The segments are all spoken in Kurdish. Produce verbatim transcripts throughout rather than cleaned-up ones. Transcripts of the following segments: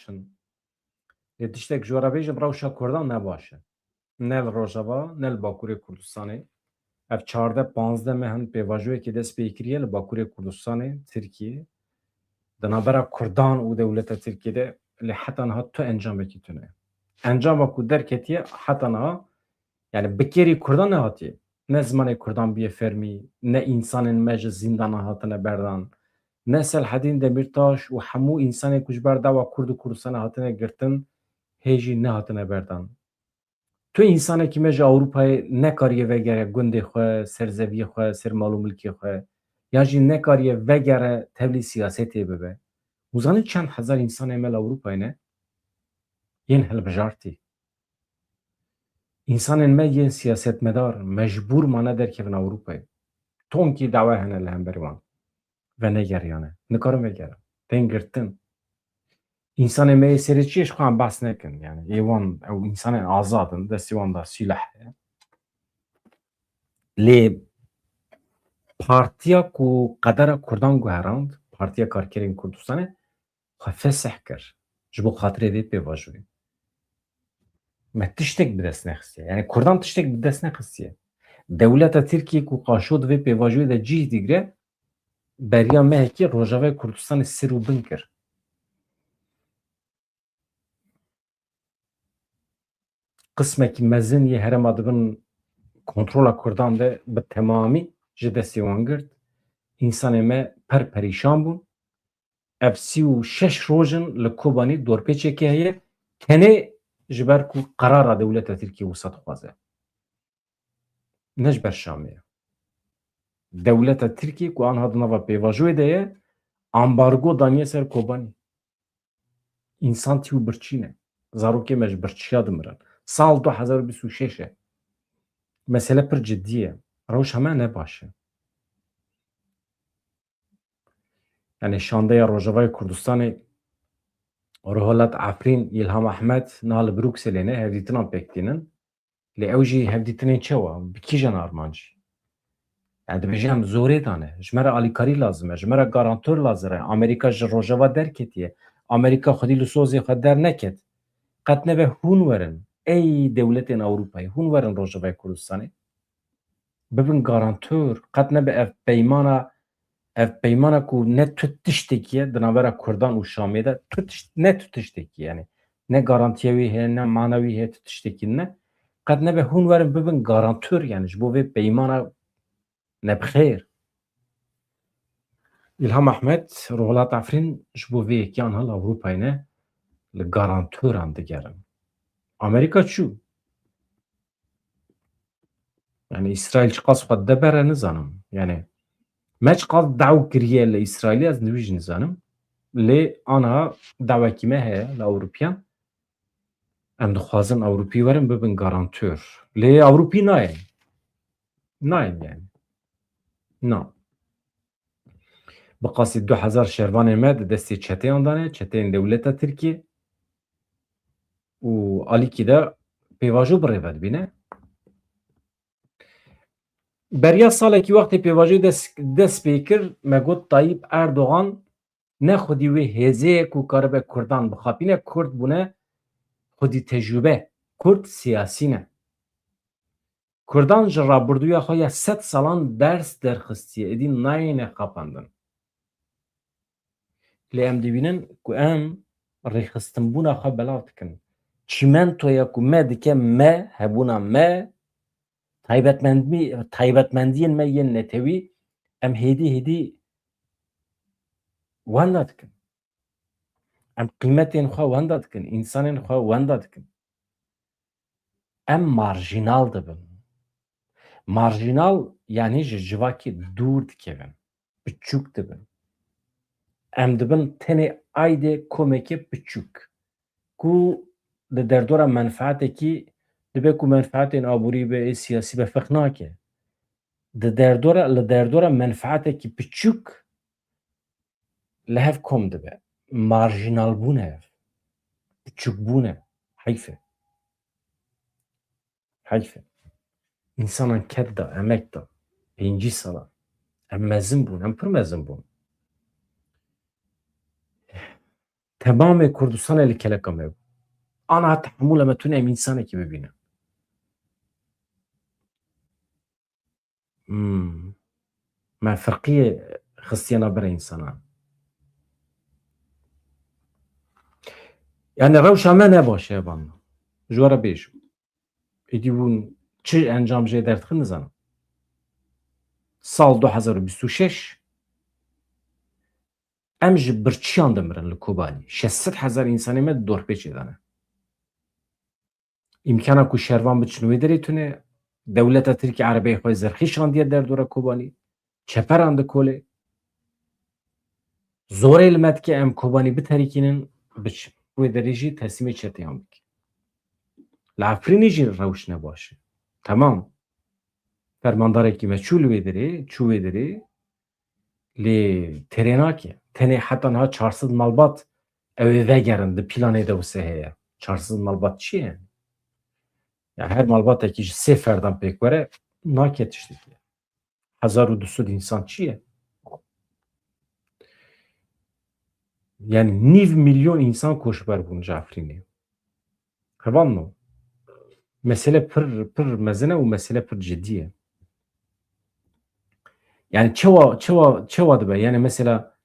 girtin. Lê tiştek ji we re bêjim, rewşa Kurdan ne baş e. Ne li Rojava, ne li Bakurê Kurdistanê. Ev çardeh panzdeh meh in pêvajoyekê dest pê kiriye li Bakurê Kurdistanê, Tirkiyê. Di navbera Kurdan û dewleta Tirkiyê de lê heta niha tu encamekî tune. Encama ku derketiye heta niha, yani bi kêrî Kurdan nehatiye. Ne zimanê Kurdan bûye fermî, ne însanên me ji zîndanan hatine berdan, ne Selhedîn Demîrtaş û hemû însanên ku ji ber dawa Kurd û Kurdistanê hatine girtin, hê jî nehatine berdan. Tu însanekî me ji Ewropayê nekariye vegere gundê xwe, ser zeviyê xwe, ser mal û milkê xwe, ya jî nekariye vegere tevlî siyasetê bibe. Hûn zanin çend hezar însanê me li Ewropayê ne? Yên hilbijartî. Însanên me yên siyasetmedar mecbûr mane derkevin Ewropayê. Tonkî dawa hene li hemberî wan. Venegeriyane. Nikarin vegerin. Tên girtin. Însanê me yê serê çiyê ji xwe behs nekin. Yani ê wan, ew însanên azad in, destê wan de sîleh heye. Lê partiya ku qedera Kurdan guherand, Partiya Karkerên Kurdistanê, xwe fesih kir ji bo xatirê vê pêvajoyê. Me tiştek bi dest nexistiye. Yani Kurdan tiştek bi dest nexistiye. Dewleta Tirkiyê ku qaşo di vê pêvajoyê de cih digre, beriya mehekî Rojavayê Kurdistanê sir û bin kir. Qismekî mezin yê herêma di bin kontrola Kurdan de bi temamî ji destê wan girt. Însanê me per perîşan bûn. Ev sî û şeş roj in li Kobanî dorpêçekê heye, tenê ji ber ku qerara dewleta Tirkiyê wisa dixwaze. Ne ji ber Şamê ye. Dewleta Tirkiyê ku anha di nava pêvajoyê de ye, ambargo daniye ser Kobanî. Însan tî û birçî ne. Zarokê me ji birçiya dimirin. Sal du hezar û bîst û şeş e. Mesele pir cidî ye. Rewşa me ne baş e. Yani şandeya Rojavayê Kurdistanê, Ruholat Efrîn, Îlham Ehmed niha li Brukselê ne, hevdîtinan pêk tînin. Lê ew jî hevdîtinên çawa? Bi kîjan armancî? Yani dibêje em zorê dane. Ji me re alîkarî lazim e. Ji me re garantor lazim e. Amerîka ji Rojava derketiye. Amerîka xwedî li sozê xwe derneket. Qet nebe hûn werin. Ey dewletên Ewropayê, hûn werin Rojavayê Kurdistanê. Bibin garantor. Qet nebe ev peymana Ev peymana ku ne tu tiştekî ye di navbera Kurdan û Şamê de, tu tişt-, ne tu tiştekî, yani ne garantiya wî heye, ne mana wî heye, tu tiştekî ne. Qet nebe hûn werin bibin garantor, yani ji bo vê peymana ne bi xêr. Îlham Ehmed, Ruholat Efrîn ji bo vê yekê anha li Ewropayê ne, li garantoran digerin. Amerîka çû. Yani Îsraîl çiqas xwe dide bere nizanim. Yani me çiqas daw kiriye li Îsraîlê, ez nivî jî nizanim. Lê anha dawekî me heye li Ewropiyan. Em dixwazin Ewropî werin bibin garantor. Lê Ewropî nayên. Nayên yani. Na. Bi qasî du hezar şervanên me di destê çeteyan dane, çeteyên dewleta Tirkiyê. Û alîkî de pêvajo bi rê ve dibîne. Beriya salekî wextê pêvajoyê dest, dest pê kir, me got Tayyip Erdogan ne xwedî wê hêzê ye ku karibe Kurdan bixapîne, Kurd bûne xwedî tecrûbe, Kurd siyasî ne. Kurdan ji rabirdûya xwe ya sed salan ders derxistiye, êdî nayêne xapandin. Lê em dibînin ku em rêxistinbûna xwe belav dikin. Çîmentoya ku me dike me, hebûna me, taybetmendî-, taybetmendiyên me yên netewî, em hêdî hêdî wenda dikin. Em qîmetên xwe wenda dikin, însanên xwe wenda dikin. Em marjînal dibin. Marjînal, yanî ji civakê dûr dikevin, piçûk dibin. Em dibin tenê aydê komekê piçûk ku di derdora menfaatekî dibe ku menfaatên aborî be, ê siyasî be, ferq nake. Di derdora, li derdora menfaatekî piçûk li hev kom dibe. Marjînalbûn e ev. Piçûkbûn e. Heyf e. Heyf e. Însanan ked da, emek da. Pêncî sala. Em mezin bûn, em pir mezin bûn. Temamê Kurdistanê li keleka me bû. Ana tehemûla me tune em însanekî bibînin. Hmm. Me firqiyê xistiye navbera însanan. Yani rewşa me ne baş e, van. Ji we re bêjim. Êdî hûn çi encam jê derdixin nizanim. Sal du hezar û bîst û şeş em ji birçiyan dimirin li Kobanî. Şeş sed hezar însanê me di dorpêçê de ne. Îmkana ku şervan biçin wê derê tune, dewleta Tirkî erebeyê xwe zerxî şandiye derdora Kobanî, çeperan dikolê. Zorê li me dike em Kobanî biterikînin, biçin. Wê derê jî teslîmê çeteyan bikin. Li Efrînê jî rewş ne baş e. Temam. Fermandarekî me çû li wê derê, çû wê derê, lê têrê nake. Tenê heta niha çar sed malbat ew ê vegerin, di planê de wise heye. Çar sed malbat çi ye? Ya her malbatekî ji sê ferdan pêk were, nake tiştekî. Hezar û du sed însan çi ye? Yani nîv milyon însan koçber bûn ji Efrînê. Hevalno, mesele pir, pir mezin e û mesele pir cidî ye. Yani çewa, çewa, çewa dibe? Yani mesela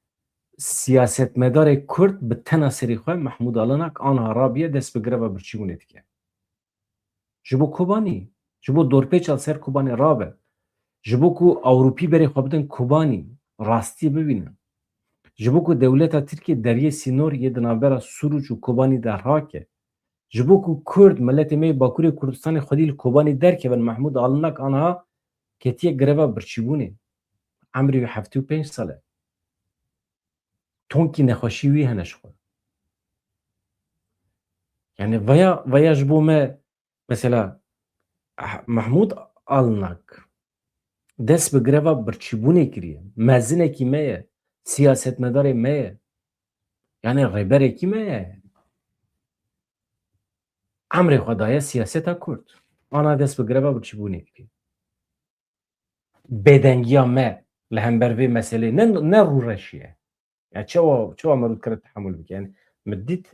siyasetmedarê Kurd bi tena serê xwe Mehmûd Alinak anha rabiye dest bi greva birçîbûnê dike. Ji bo Kobanî, ji bo dorpêça li ser Kobanî rabe. Ji bo ku Ewropî berê xwe bidin Kobanî, rastiyê bibînin. Ji bo ku dewleta Tirkiyê deriyê sînor yê di navbera Sûrûc û Kobanî de rake. Ji bo ku Kurd, miletê me yê Bakurê Kurdistanê xwedî li Kobanî derkevin, Mehmûd Alinak anha ketiye greva birçîbûnê. Emrê wî heftê û pênc sal e. Tonkî nexweşî wî hene ji xwe. Yani vaya, vaya ji bo me, mesela, Ah-, Mehmûd Alinak dest bi greva birçîbûnê kiriye. Mezinekî me ye, siyasetmedarê me ye. Yani rêberekî me ye. Emrê xwe daye siyaseta Kurd. Ana dest bi greva birçîbûnê kiriye. Bêdengiya me li hember vê meselê ne, ne rûreşî ye. Ya çawa, çawa meriv dikare tehemûl bike? Yani min dît,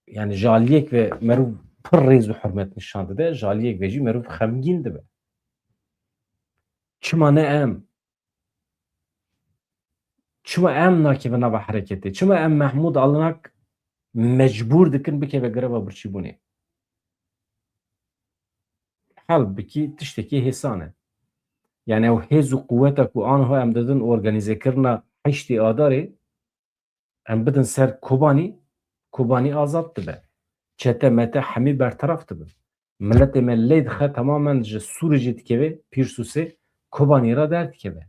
yani ji aliyek ve meriv pir rêz û hurmet nîşan dide, ji aliyek ve jî meriv xemgîn dibe. Çima ne em? Çima em nakeve nava hereketê? Çima em Mehmûd Alinak mecbûr dikin bikeve greva birçîbûnê? Halbikî tiştekî hêsan e. Yani ew hêz û quweta ku anha em didin organîzekirina heştê Adarê, em bidin ser Kobanî, Kobanî azad dibe. Çete mete hemî berteraf dibin. Miletê me lê dixe tamamen ji Sûrê jî dikeve, Pîrsûsê Kobanî re derdikeve.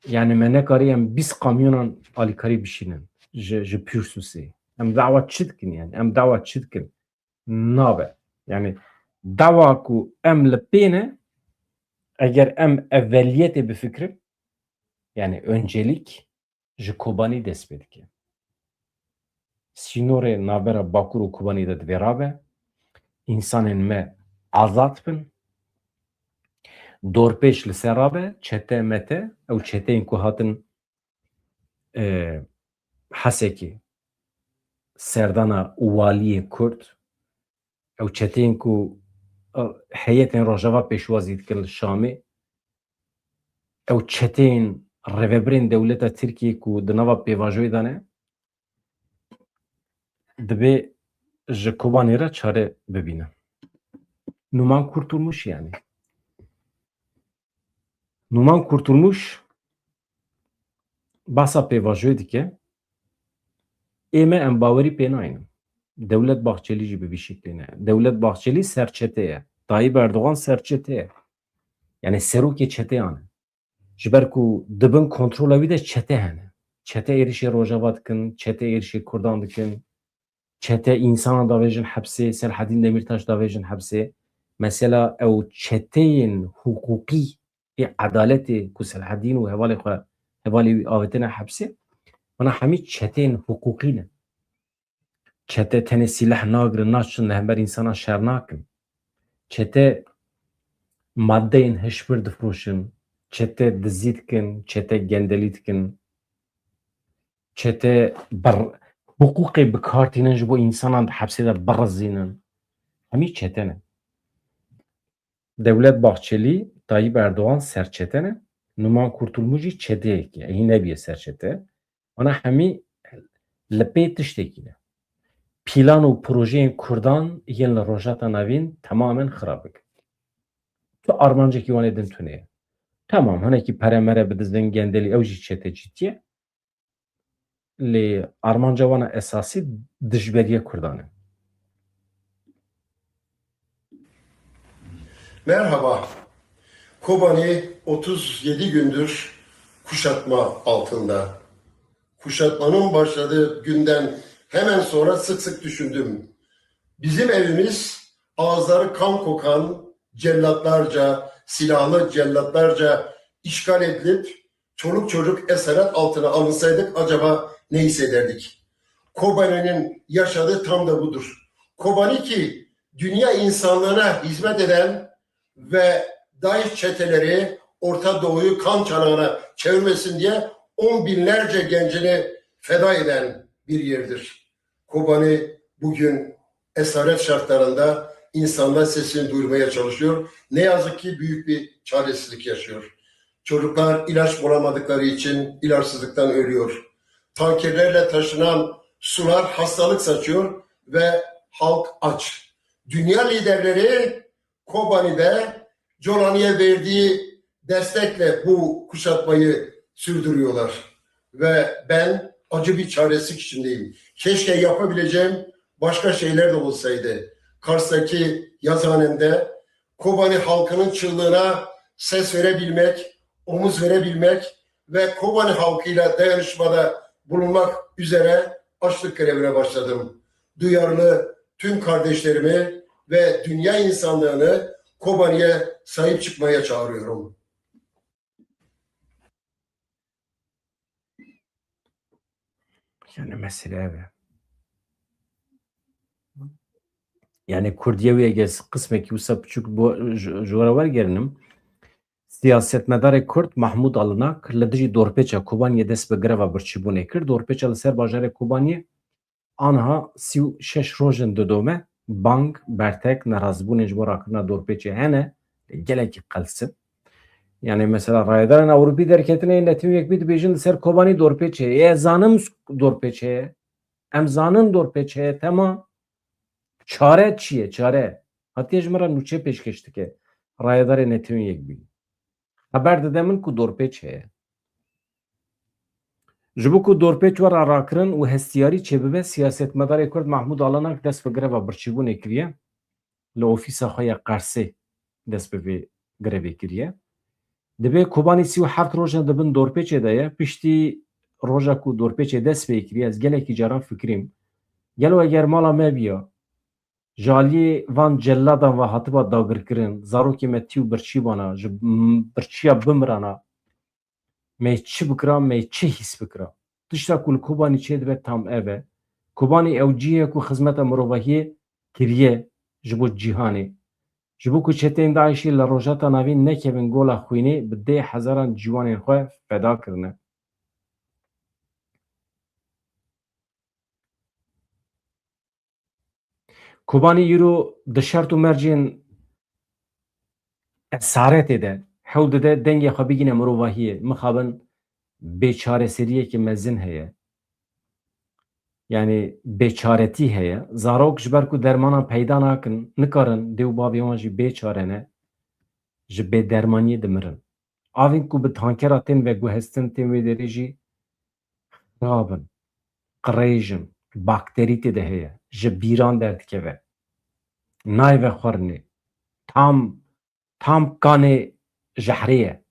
Yani me nekarî em bîst kamyonan alîkarî bişînin ji, ji Pîrsûsê. Em dawa çi dikin yani? Em dawa çi dikin? Nabe. Yani dawa ku em li pê ne, eger em eveliyetê bifikirin, yani öncelik ji Kobanî dest pê dike. Sînorê navbera Bakur û Kobanî de divê rabe, însanên me azad bin, dorpêç li ser rabe, çete mete, ew çeteyên ku hatin, e, Hesekê, serdana waliyê Kurd, ew çeteyên ku, e, heyetên Rojava pêşwazî dikin li Şamê, ew çeteyên rêvebirên dewleta Tirkiyê ku di nava pêvajoyê de ne, dibê ji Kobanê re çare bibîne. Numan Kurtulmuş yani. Numan Kurtulmuş basa pêvajoyê dike, ê me em bawerî pê naynin. Dewlet Bahçelî jî bi vî şeklê ne. Dewlet Bahçelî serçete ye. Tayyip Erdogan serçete ye. Yani serokê çeteyan e. Ji ber ku di bin kontrola wî de çete hene. Çete êrişê Rojava dikin, çete êrişê Kurdan dikin, çete însanan davêjin hepsê, Selahedîn Demîrtaş davêjin hepsê. Mesela ew çeteyên hiqûqî ê edaletê ku Selahedîn û hevalê xwe, hevalê wî avêtine hepsê, wana hemî çeteyên hiqûqî ne. Çete tenê sîleh nagirin, naçin li hember însanan şer nakin. Çete maddeyên hişbir difroşin, çete dizî dikin, çete gendelî dikin. çete ber-, hiqûqê bi kar tînin ji bo însanan di hepsê de birizînin. Hemî çete ne. Dewlet Bahçelî, Tayyip Erdogan serçete ne. Numan Kurtulmuş jî çeteyekî ye. Hîn nebiye serçete. Ana hemî li pê tiştekî ne. Plan û projeyên Kurdan yên li Rojhilata Navîn temamen xirab bikin. Tu armancekî wan ê din tune ye. Tamam, hinekî pere mere bidizin gendelî, ew jî çetecîtî ye. Lê armanca wan a esasî dijberiya Kurdan e. Merhaba. Kobani otuz yedi gündür kuşatma altında. Kuşatmanın başladığı günden hemen sonra sık sık düşündüm. Bizim evimiz ağızları kan kokan cellatlarca, silahlı cellatlarca işgal edilip çoluk çocuk esaret altına alınsaydık acaba ne hissederdik? Kobani'nin yaşadığı tam da budur. Kobani ki dünya insanlığına hizmet eden ve DAEŞ çeteleri Orta Doğu'yu kan çanağına çevirmesin diye on binlerce gencini feda eden bir yerdir. Kobani bugün esaret şartlarında insanlar sesini duyurmaya çalışıyor. Ne yazık ki büyük bir çaresizlik yaşıyor. Çocuklar ilaç bulamadıkları için ilaçsızlıktan ölüyor. Tankerlerle taşınan sular hastalık saçıyor ve halk aç. Dünya liderleri Kobani'de Colani'ye verdiği destekle bu kuşatmayı sürdürüyorlar. Ve ben acı bir çaresizlik içindeyim. Keşke yapabileceğim başka şeyler de olsaydı. Kars'taki yazıhanemde Kobani halkının çığlığına ses verebilmek, omuz verebilmek ve Kobani halkıyla dayanışmada bulunmak üzere açlık grevine başladım. Duyarlı tüm kardeşlerimi ve dünya insanlığını Kobani'ye sahip çıkmaya çağırıyorum. Yani mesele ev e. Yani Kurdiye wê, eger qismekî wisa piçûk bo-, ji, ji we re wergerinim. Siyasetmedarê Kurd Mahmûd Alinak li dijî dorpêça Kobaniyê dest bi greva birçîbûnê kir. Dorpêça li ser bajarê Kobaniyê aniha sî û şeş roj in didome. Bang, bertek, nerazîbûnên ji bo rakirina dorpêçê hene, lê gelekî qels in. Yani mesela rayedarên Ewropî derketine yên Netewên Yekbûyî dibêjin li ser Kobanî dorpêç heye. Ê, ez zanim dorpêç heye. Em zanin dorpêç heye, tema. Çare çi ye? Çare. Hatiye ji min re nûçe pêşkêş dike. Rayedarê Netewên Yekbûyî xeber dide min ku dorpêç heye. Ji bo ku dorpêç were rakirin û hestiyarî çêbibe, siyasetmedarê Kurd Mahmûd Alinak dest bi greva birçîbûnê kiriye. Li ofîsa xwe ya Qersê dest bi vê grevê kiriye. Dibê Kobanî sî û heft rojan di bin dorpêçê de ye. Piştî roja ku dorpêçê dest pê kiriye, ez gelekî caran fikirîm. Gelo eger mala me biya, ji aliyê van celladan ve hatiba dagirkirin, zarokê me tî û birçîbana, ji m-, birçiya bimirana, me çi bikira, me çi hîs bikira? Tişta ku li Kobanî çêdibe tam ev e. Kobanî ew cihê ye ku xizmeta mirovahiyê kiriye ji bo cîhanê. Ji bo ku çeteyên DAIŞ'ê li Rojhilata Navîn nekevin gola xwînê, bi dê hezaran ciwanên xwe feda kirine. Kobanî îro di şert û mercên esaretê de hewl dide dengê xwe bigîne mirovahiyê, mixabin bêçareseriyeke mezin heye. Yani bêçaretî heye. Zarok ji ber ku dermanan peyda nakin, nikarin, dê û bavê wan jî bê çare ne, ji bêdermaniyê dimirin. Avên ku bi tankera tên veguhestin, tên wê derê jî xirab in, qirêj in, bakterî tê de heye, ji bîran derdikeve, nayê vexwarinê, tam, tam kanê jehrê ye.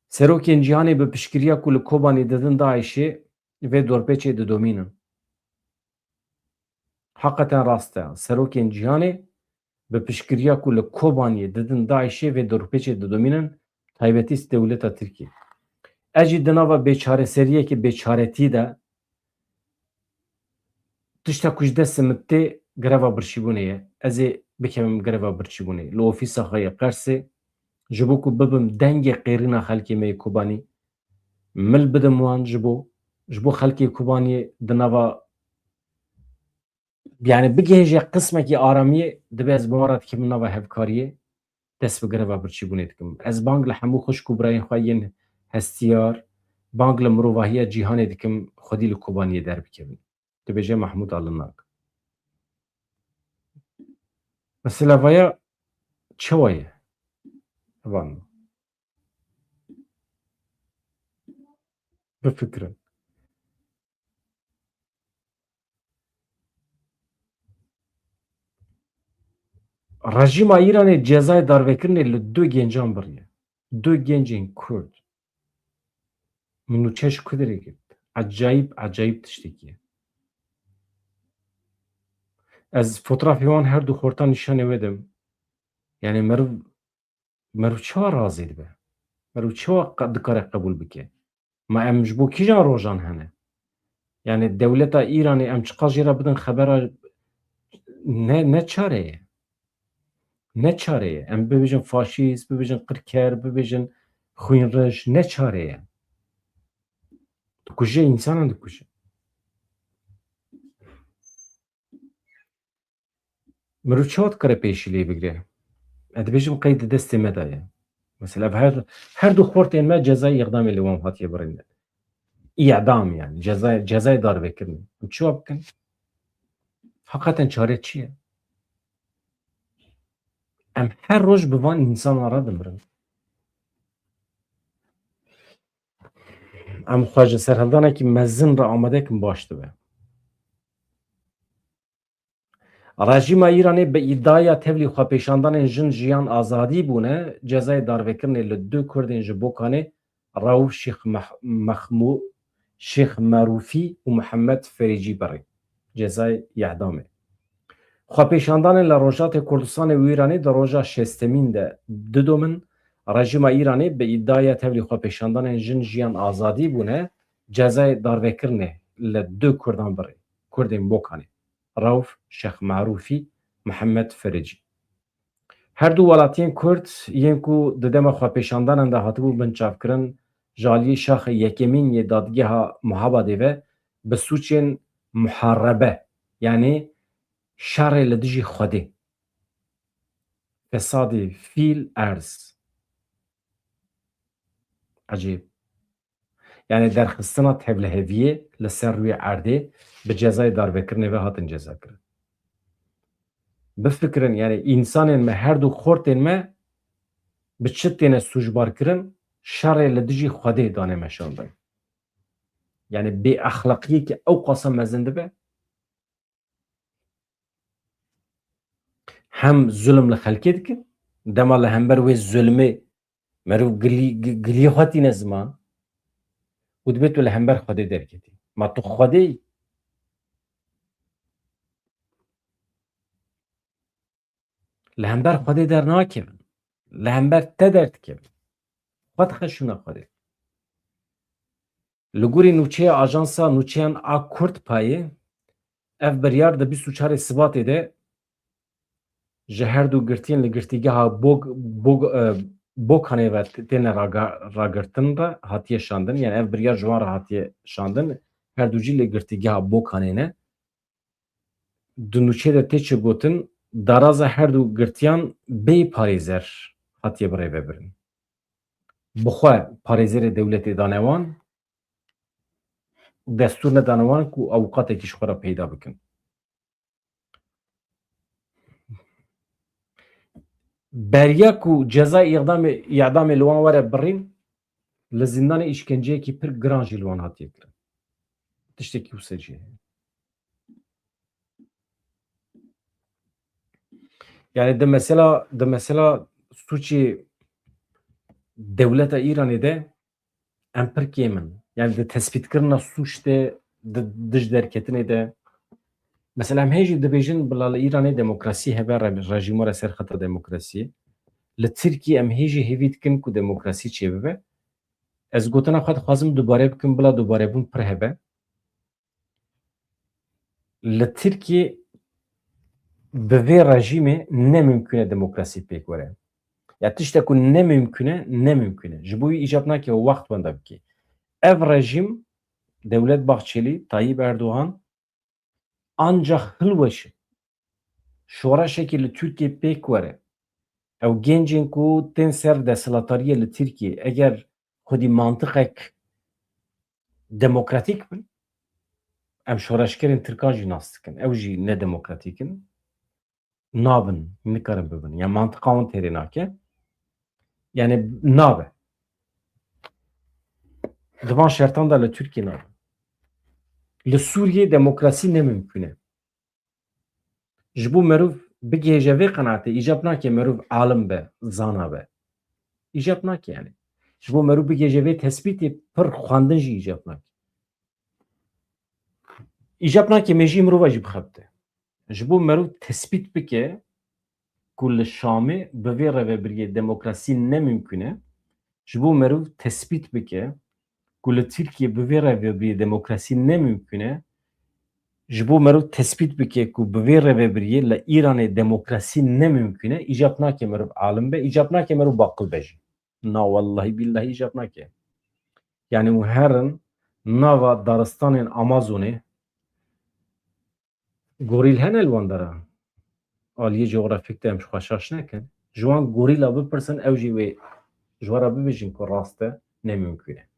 Serokên cîhanê bi piştgiriya ku li Kobanî didin DAIŞ'ê vê dorpêçê didomînin. Heqeten rast e. Serokên cîhanê bi piştgiriya ku li Kobaniyê didin DAIŞ'ê vê dorpêçê didomînin, taybetî dewleta Tirkiyê. Ez jî di nava bêçareseriyeke bêçaretî de tişta ku ji destê min tê greva birçîbûnê ye. Ez ê bikevim greva birçîbûnê. Li ofîsa xwe yê Qersê ji bo ku bibim dengê qêrîna xelkê me yê Kobanî, mil bidim wan ji bo, ji bo xelkê Kobaniyê di nava, yani bigihêje qismekî aramiyê, dibe ez bi wan re dikim nava hevkariyê, dest bi greva birçîbûnê dikim. Ez bang li hemû xwişk û birayên xwe yên hestiyar, bang li mirovahiya cîhanê dikim, xwedî li Kobaniyê derbikevin. Dibêje Mahmûd Alinak. Mesela vaya çawa ye? Van. Bifikirin. Rejîma Îranê cezayê darvekirinê li du gencan biriye. Du gencên Kurd. Min nûçe ji ku derê girt? Ecayîb, ecayîb tiştekî ye. Ez fotrafê wan her du xortan nîşanê we dim. Yani meriv, meriv çawa razî dibe? Meriv çawa qe-, dikare qebûl bike? Ma em ji bo kîjan rojan hene? Yani dewleta Îranê em çiqas jê re bidin xebera ne, ne çare ye. Ne çare ye. Em bibêjin faşîst, bibêjin qirker, bibêjin xwînrij, ne çare ye. Dikuje, însanan dikuje. Mirov çawa dikare pêşî lê bigire? Ez dibêjim qey di destê me de ye. Mesela ev her, her du xortên me cezayê îqdamê li wan hatiye birîndin. Îdam yani. Cezayê, cezayê darvekirinê. Em çawa bikin? Hakikaten çare çi ye? Em her roj bi van însanan re dimirin. Em xwe ji serhildanekî mezin re amade kin baş dibe. Rejîma Îranê bi îdiaya tevlî xwepêşandanên jin, jiyan, azadî bûne, cezayê darvekirinê li du Kurdên ji Bokanê, Rauf Şêx Meh-, Mexmû-, Şêx Merûfî û Mihemed Ferîcî birî. Cezayê îdamê. Xwepêşandanên li Rojhatê Kurdistanê û Îranê di roja şêstemîn de didomin. Rejîma Îranê bi îdiaya tevlî xwepêşandanên jin, jiyan, azadî bûne, cezayê darvekirinê li du Kurdan birî. Kurdên Bokanê. Rauf Şêx Merûfî, Mihemed Fericî. Her du welatiyên Kurd yên ku di dema xwepêşandanan de hatibû binçavkirin, ji aliyê şaxê yekemîn yê dadgeha Muhabadê ve bi sûcên muharebe, yanî şerê li dijî Xwedê, fesadê fîl erz. Ecêb. Yani derxistina tevliheviyê li ser rûyê erdê bi cezayê darvekirinê ve hatin cezakirin. Bifikirin, yani însanên me, her du xortên me bi çi têne sûcbar kirin? Şerê li dijî Xwedê dane meşandin. Yani bêexlaqiyekî ew qasa mezin dibe. Hem zulm li xelkê dikin, dema li hember wê zulmê meriv gilî-, gi-, giliyê xwe tîne ziman û dibê tu li hember Xwedê derketî. Ma tu Xwedê yî? Li hember Xwedê dernakevin. Li hember te derdikevin. Xwe dixeşûne Xwedê. Li gorî nûçeya ajansa nûçeyan a Kurd payê, ev biryar di bîst û çarê Sibatê de ji her du girtiyên li girtîgeha Bog-, Bog-, e, Bokanê ve têne raga-, ragirtin re hatiye şandin. Yani ev biryar ji wan re hatiye şandin. Her du jî li girtîgeha Bokanê ne. Di nûçeyê de tê çi gotin, daraza her du girtiyan bêyî parêzer hatiye birêvebirin. Bi xwe parêzerê dewletê dane wan, destûr nedane wan ku awukatekî ji xwe re peyda bikin. Beriya ku cezayê îdamê, îdamê li wan were birîn, li zîndanê îşkenceyekî pir giran jî li wan hatiye kirin. Tiştekî wisa jî heye. Yani di mesela, di mesela sûcê dewleta Îranê de em pir kêm in. Yani di tespîtkirina sûc de, di dij derketinê de. Mesela em hê jî dibêjin bila li Îranê demokrasî hebe, re-, rejîma re ser xeta demokrasiyê. Li Tirkiyê em hê jî hêvî dikin ku demokrasî çêbibe. Ez gotina xwe dixwazim dubare bikim, bila dubarebûn pir hebe. Li Tirkiyê bi vê rejîmê ne mimkun e demokrasî pêk were. Ya tiştek ku ne mimkun e, ne mimkun e. Ji bo wî îcab nake wext wenda bike. Ev rejîm, Dewlet Bahçelî, Tayyip Erdogan, ancax hilweşe, şoreşekî li Tirkiyê pêk were. Ew gencên ku tên ser desthilatariyê li Tirkiyê, eger xwedî mantiqek demokratîk bin, em şoreşgerên Tirkan jî nas dikin. Ew jî nedemokratîk in. Nabin, nikarin bibin. Ya mantiqa wan têrê nake. Yani nabe. Di van şertan de li Tirkiyê nabe. Li Sûriyê demokrasî ne mimkûn e. Ji bo meriv bigihêje vê qenaetê, îcab nake meriv alim be, zana be. Îcab nake yani. Ji bo meriv bigihêje vê tespîtê, pir xwendin jî îcab nake. Îcab nake mêjiyê mirova jî bixebite. Ji bo meriv tespît bike ku li Şamê bi vê rêvebiriyê demokrasî ne mimkûn e, ji bo meriv tespît bike ku li Tirkiyê bi vê rêvebiriyê demokrasî ne mimkûn e, ji bo meriv tespît bike ku bi vê rêvebiriyê li Îranê demokrasî ne mimkûn e, îcab nake meriv alim be, îcab nake meriv baqil be jî. Na wellahî billahî îcab nake. Yani hûn herin nava daristanên Amazonê, gorîl hene li wan dera. Aliyê coğrafîk de em ji xwe şaş nekin. Ji wan gorîla bipirsin, ew jî wê ji we re bibêjin ku rast e, ne mimkûn e.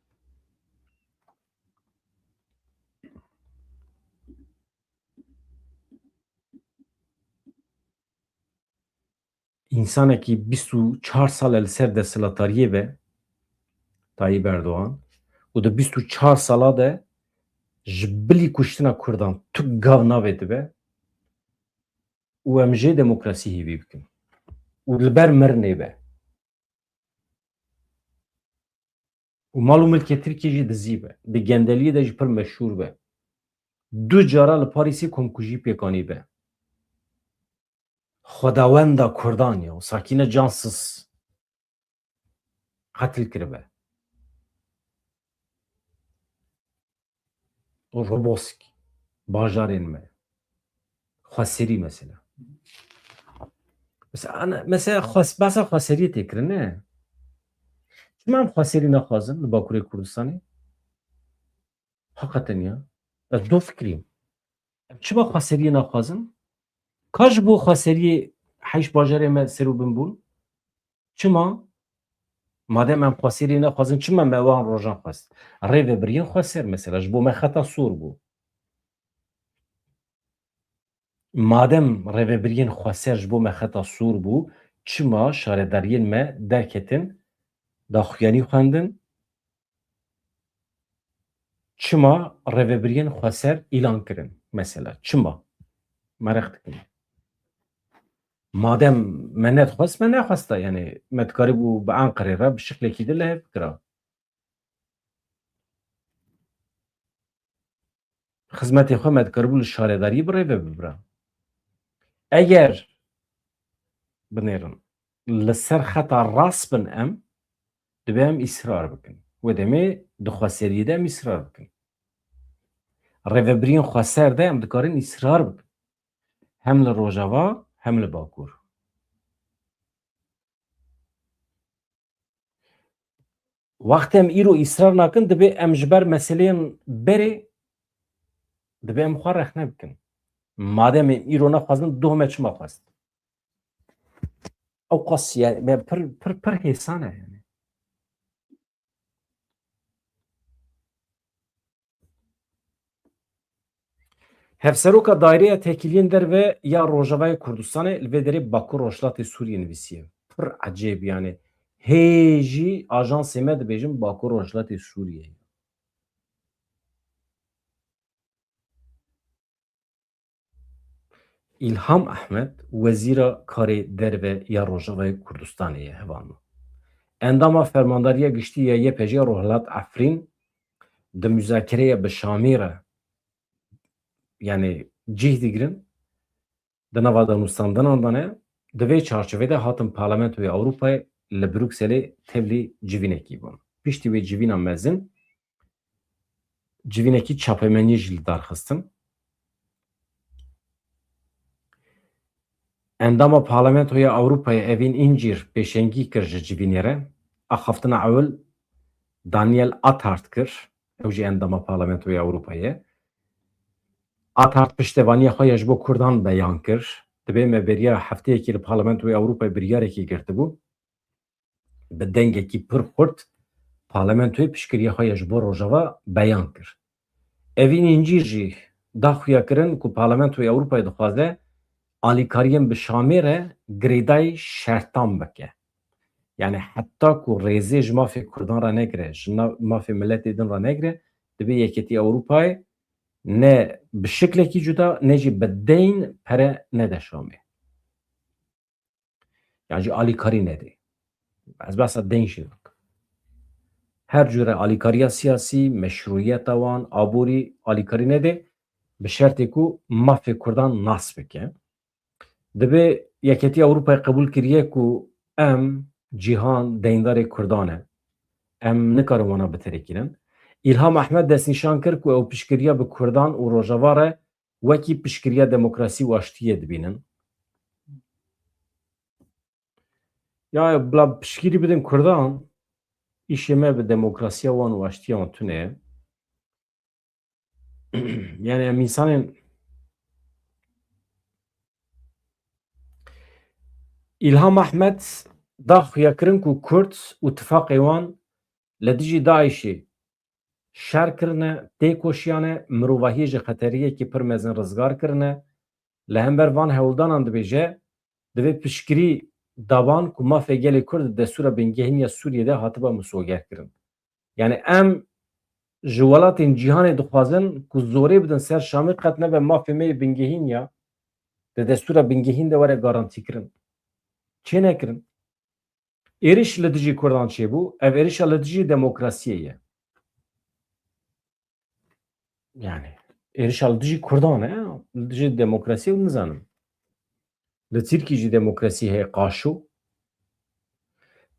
Însanekî bîst û çar sal e li ser desthilatariyê be, Tayyip Erdogan, û di bîst û çar sala de ji bilî kuştina Kurdan tu gav navêtibe û em jê demokrasî hêvî bikin û li ber mirinê be. Û mal û milkê Tirkiyê jî dizî be. Di gendeliyê de jî pir meşhûr be. Du cara li Parîsê komkujî pêkanî be. Xwedawenda Kurdan ya, Sakîne Cansız qetil kiribe. Robosk, bajarên me. Xweserî mesela. Mesela, ana, mesela xwes-, behsa xweseriyê tê kirin, ne? Çima em xweserî naxwazin li Bakurê Kurdistanê? Heqeten ya. Ez do fikirîm. Em çima xweseriyê naxwazin? Ka ji bo xweseriyê heyş bajarê me ser û bin bûn? Çima? Madem em xweseriyê naxwazin, çima me wan rojan xwest? Rêvebiriyên xweser mesela ji bo me xeta sor bû. Madem rêvebiriyên xweser ji bo me xeta sor bû, çima şaredariyên me derketin, daxuyanî xwendin? Çima rêvebiriyên xweser îlan kirin mesela? Çima? Meraq dikim. Madem me nedixwest, me nexwesta, yani me dikarîbû bi Enqerê re bi şiklekî din li hev bikira. Xizmetê xwe me dikaribû li şaredariyê bi rê ve bibira. Eger binêrin li ser xeta rast bin em, dibe em îsrar bikin. Wê demê di xweseriyê de em îsrar bikin. Rêvebiriyên xweser de em dikarin îsrar bikin. Hem li Rojava, hem li Bakur. Wextê em îro îsrar nakin, dibe em ji ber meseleyên berê, dibe em xwe rexne bikin. Madem em îro nexwazin, doh me çima xwest? Ew qas, yani, me pir, pir, pir hêsan e, yani. Hevseroka Daireya Tekîliyên Derve ya Rojavayê Kurdistanê li vê derê Bakur Rojhilatê Sûriyê nivîsiye. Pir ecêb, yani. Hê jî ajansê me dibêjin Bakur Rojhilatê Sûriyê. Îlham Ehmed, Wezîra Karê Derve ya Rojavayê Kurdistanê ye, hevalno. Endama Fermandariya Giştî ya Y P G Rojhilat Efrîn di muzakereya bi Şamî re, yani cih digirin, di nava danûstandinan de ne, di vê çarçovê de hatin Parlamentoya Ewropayê li Brukselê tevlî civînekî bûn. Piştî wê civîna mezin, civînekî çapemeniyê jî li dar xistin. Endama Parlamentoya Ewropayê Evîn Încîr pêşengî kir ji civînê re. Axaftina ewil Daniel Attard kir. Ew jî endama Parlamentoya Ewropayê ye. Attard piştevaniya xwe ya ji bo Kurdan beyan kir. Dibê me beriya hefteyekî li Parlamentoya Ewropayê biryarekî girtibû. Bi dengekî pir xurt Parlamentoyê piştgiriya xwe ya ji bo Rojava beyan kir. Evîn Încîr jî da xuyakirin ku Parlamentoya Ewropayê dixwaze alîkariyên bi Şamê re girêdayî şertan bike. Yani heta ku rêzê ji mafê Kurdan re negire, ji na-, mafê miletê din re negire, dibê Yeketî Ewropayê ne bi şiklekî cuda, ne jî bi deyn pere nede Şamê. Yan jî alîkarî nedê. Ez behsa deyn jî nakim. Her cure alîkariya siyasî, meşrûyeta wan, aborî alîkarî nedê, bi şertê ku mafê Kurdan nas bike. Dibê Yeketî Ewropayê qebûl kiriye ku em, cîhan, deyndarê Kurdan e. Em nikarin wana biterekînin. Îlham Ehmed destnîşan kir ku ew piştgiriya bi Kurdan û Rojava re wekî piştgiriya demokrasî û aştiyê dibînin. Ya bila piştgirî bidin Kurdan, îşê me bi demokrasiya wan û aştiya wan tune ye. Yani em însanên Îlham Ehmed da xuyakirin ku Kurd û tifaqê wan li dijî DAIŞê şer kirine, têkoşiyane, mirovahiyê ji xeteriyekî pir mezin rizgar kirine. Li hember van hewldanan dibêje, divê piştgirî daban ku mafê gelê Kurd di destûra bingehîn ya Sûriyê de hatiba misogerkirin. Yani em ji welatên cîhanê dixwazin ku zorê bidin ser Şamê qet nebe mafê me yê bingehîn ya di destûra bingehîn de were garantîkirin. Çê nekirin. Êriş li dijî Kurdan çêbû, ev êrişa li dijî demokrasiyê ye. Yani êrişa li dijî Kurdan e, li dijî demokrasiyê nizanim. Li Tirkî jî demokrasî heye, qaşo.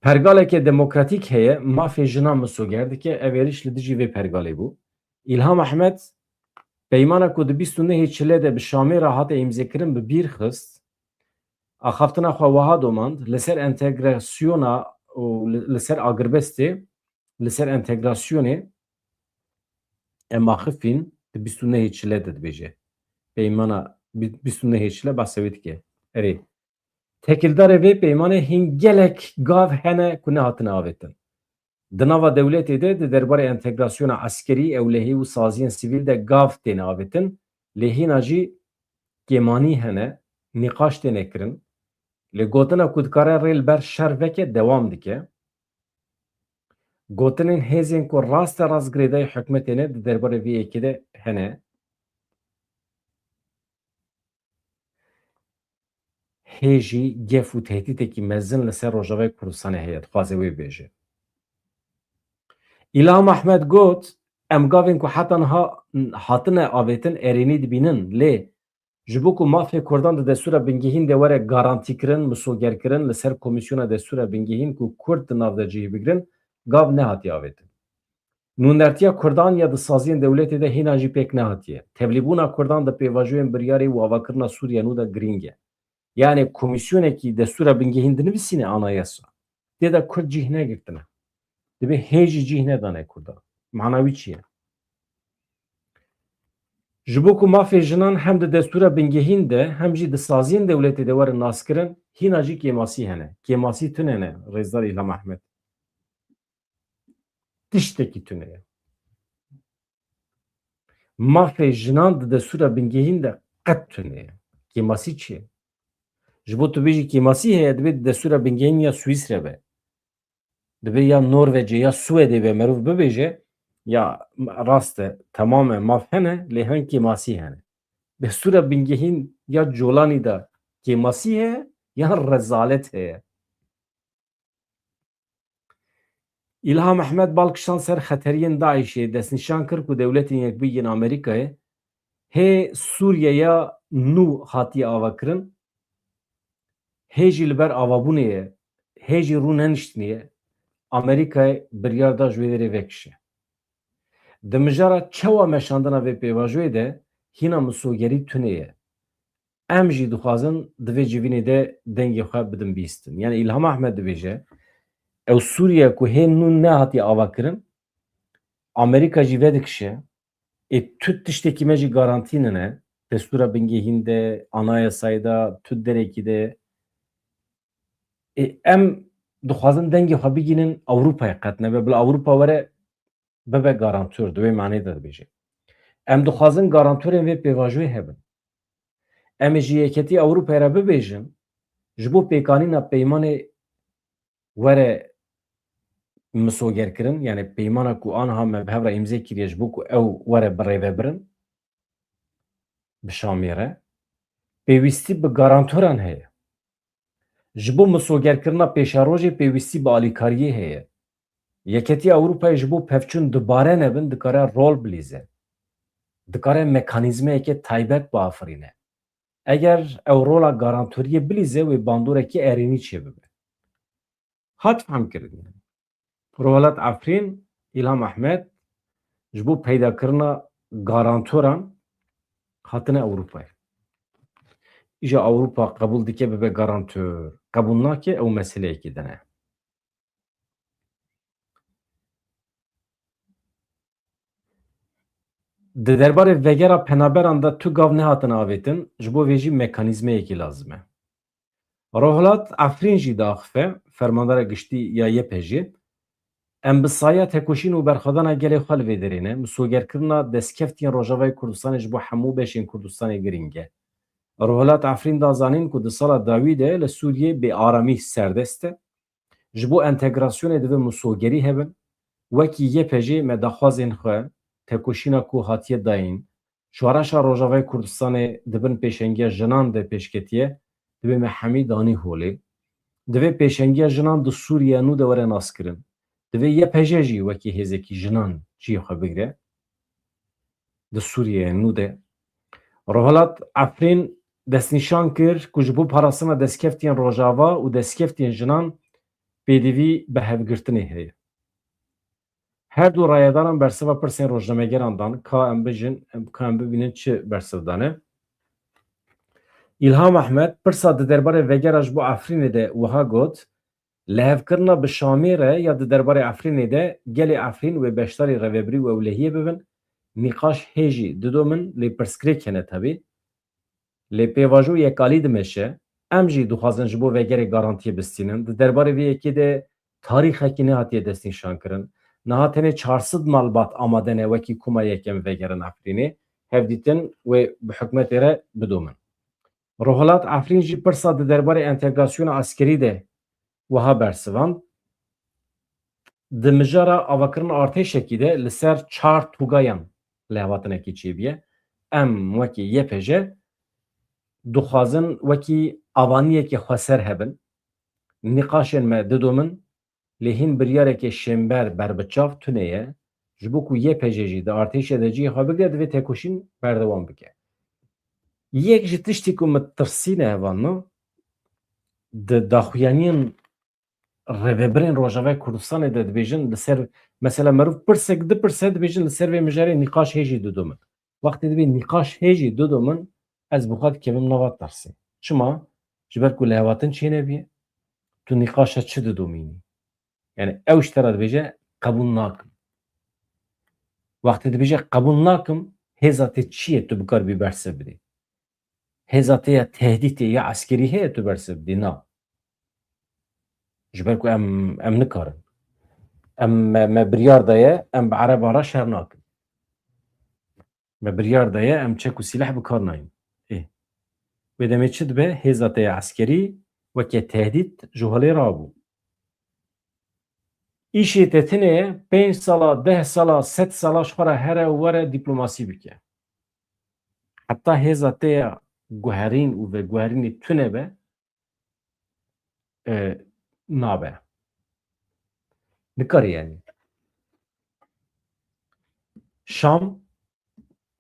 Pergaleke demokratîk heye, mafê jinan misoger dike, ev êriş li dijî vê pergalê bû. Îlham Ehmed peymana ku di bîst û nehê Çile de bi Şamê re hate îmzekirin bi bîr xist. Axaftina xwe wiha domand, li ser entegrasyona û li, li ser agirbestê, li ser entegrasyonê em axifîn di bîst û nehê Çile de dibêje. Peymana bî-, bîst û nehê Çile behsa wê dike. Erê. Tekildarê vê peymanê hîn gelek gav hene ku nehatine avêtin. Di nava dewletê de di derbarê entegrasyona eskerî, ewlehî û saziyên sivîl de gav têne avêtin, lê hîna jî kêmanî hene, nîqaş têne kirin. Lê gotina ku dikare rê li ber şer veke dewam dike. Gotinên hêzên ku raste rast girêdayî hikûmetê ne di derbarê vê yekê de hene. Hê jî gef û tehdîtekî mezin li ser Rojavayê Kurdistanê heye, dixwaze wê bêje. Îlham Ehmed got, em gavên ku heta niha hatine avêtin erênî dibînin, lê ji bo ku mafê Kurdan di destûra bingehîn de were garantîkirin, misogerkirin, li ser Komîsyona Destûra Bingehîn ku Kurd di nav de cihê bigirin, gav nehatiye avêtin. Nûnertiya Kurdan ya di saziyên dewletê de hîna jî pêk nehatiye. Tevlîbûna Kurdan di pêvajoyên biryarê û avakirina Sûriye nû de girîng e. Yani komîsyonekî destûra bingehîn dinivîsîne anayasa. Tê de Kurd cih negirtine. Dibê hê jî cih nedane Kurdan. Mana wî çi ye? Ji bo ku mafê jinan hem di destûra bingehîn de hem jî di saziyên dewletê de were naskirin, hîna jî kêmasî hene. Kêmasî tune ne, Rêzdar Îlham Ehmed. Tiştekî tune ye. Mafê jinan di destûra bingehîn de qet tune ye. Kêmasî çi ye? Ji bo tu bêjî kêmasî heye, divê di destûra bingehîn ya Swîsre be. Divê ya Norvecê ya Swêdê be, merov bibêje, ya rast e, temam e, maf hene, lê hin kêmasî hene. Destûra bingehîn ya Colanî de kêmasî heye, ya rezalet heye. Îlham Ehmed bal kişand ser xeteriyên DAIŞê, destnîşan kir ku Dewletên Yekbûyî yên Amerîkayê hê Sûriyeya nû hatiye avakirin, hê jî li ber avabûnê ye, hê jî rû neniştiniye, Amerîkayê biryar da ji wê derê vekişe. Di mijara çawa meşandina vê pêvajoyê de hîna misogerî tune ye. Em jî dixwazin di vê civînê de dengê xwe bidin bihîstin. Yani Îlham Ehmed dibêje, ew Sûriye ku hê nû nehatiye avakirin, Amerîka jî vedikişe, ê tu tiştekî me jî garantî nine, destûra bingehîn de, anayasayê de, tu derekî de. Ê, em dixwazin dengê xwe bigînin Ewropayê qet nebe, bila Ewropa were bibe garantor, di wê manê de dibêje. Em dixwazin garantorên vê pêvajoyê hebin. Em ê ji Yeketî Ewropayê re bibêjin, ji bo pêkanîna peymanê were misogerkirin, yani peymana ku anha me bi hev re îmze kiriye ji bo ku ew were birêvebirin, bi Şamê re, pêwîstî bi garantoran heye. Ji bo misogerkirina pêşerojê pêwîstî bi alîkariyê heye. Yeketî Ewropayê ji bo pevçûn dubare nebin, dikare rol bilîze. Dikare mekanîzmeyeke taybet biafirîne. Eger ew rola garantoriyê bilîze, wê bandorekî erênî çêbibe. Hat fehmkirin. Rohilat Efrîn, Îlham Ehmed ji bo peydakirina garantoran hatine Ewropayê. Îja Ewropa qebûl dike bibe garantor, qebûl nake, ew meseleyekî din e. Di derbarê vegera penaberan de tu gav nehatine avêtin, ji bo vê jî mekanîzmeyekî lazim e. Rohilat Efrîn jî diaxife, fermandara giştî ya Y P G, em bi saya tekoşîn û berxwedana gelê xwe li vê derê ne, misogerkirina destkeftiyên Rojavayê Kurdistanê ji bo hemû beşên Kurdistanê girîng e. Rohilat Efrîn da zanîn ku di sala dawî de li Sûriyê bêaramî serdest e. Ji bo entegrasyonê divê misogerî hebin. Wekî Y P G me daxwazên xwe, tekoşîna ku hatiye dayîn, şoreşa Rojavayê Kurdistanê di bin pêşengiya jinan de pêşketiye, divê me hemî danî holê. Divê pêşengiya jinan di Sûriye nû de were naskirin. Divê Y P G jî wekî hêzekî jinan cihê xwe bigire. Di Sûriyeyê nû de Rohilat Efrîn destnîşan kir ku ji bo parastina destkeftiyên Rojava û destkeftiyên jinan pêdivî bi hevgirtinê heye. Her du rayedaran bersiva pirsên rojnamegeran dan, ka em bijin, em, ka em bibînin çi bersiv dane. Îlham Ehmed pirsa di derbarê vegera ji bo Efrînê de wiha got, lihevkirina bi Şamê re ya di derbarê Efrînê de gelê Efrîn wê beşdarî rêvebirî û ewlehiyê bibin, nîqaş hê jî didomin, lê pirsgirêk hene tevî. Lê pêvajo yekalî dimeşe, em jî dixwazin ji bo vegerê garantiyê bistînin. Di derbarê vê yekê de tarîxekî nehatiye destnîşankirin. Niha tenê çar sed malbat amade ne wekî koma yekem vegerin Efrînê. Hevdîtin wê bi hikûmetê re bidomin. Rohilat Efrîn jî pirsa di derbarê entegrasyona eskerî de wiha bersivand, di mijara avakirina artêşekî de li ser çar tûgayan lihevhatinekî çêbûye. Em wekî Y P G dixwazin wekî avaniyekê xweser hebin. Nîqaşên me didomin, lê hîn biryarekê şênber berbiçav tune ye. Ji bo ku Y P G jî di artêşê de cihê xwe bigire, divê tekoşîn berdewam bike. Yek ji tiştî ku min tirsîne hevalno, di daxuyaniyên rêvebirên Rojavayê Kurdistanê de dibêjin, li ser, mesela, meriv pirsek dipirse, dibêjin li ser vê mijarê nîqaş hê jî didomin. Wextê dibê nîqaş hê jî didomin, ez bi xwe dikevim nava tirsê. Çima? Ji ber ku lihevhatin çênebûye, tu nîqaşa çi didomînî? Yani ew ji te re dibêje, qebûl nakim. Wextê dibêje, qebûl nakim, hêza te çi ye tu bikaribî bersiv bidî? Hêza te ya tehdîtê ya eskerî heye tu bersiv bidî? Na. Ji ber ku em, em nikarin. Em, me, me biryar daye, em bi Ereban re şer nakin. Me biryar daye, em çek û sîleh bi kar nayîn. Ê. Wê demê çi dibe? Hêza te ya eskerî weke tehdît ji holê rabû. Îşê te tune ye, pênc sala, deh sala, sed sala ji xwe re here û were dîplomasî bike. Heta hêza te ya guherîn û veguherînê tune be, e, nabe. Nikarî yani. Şam,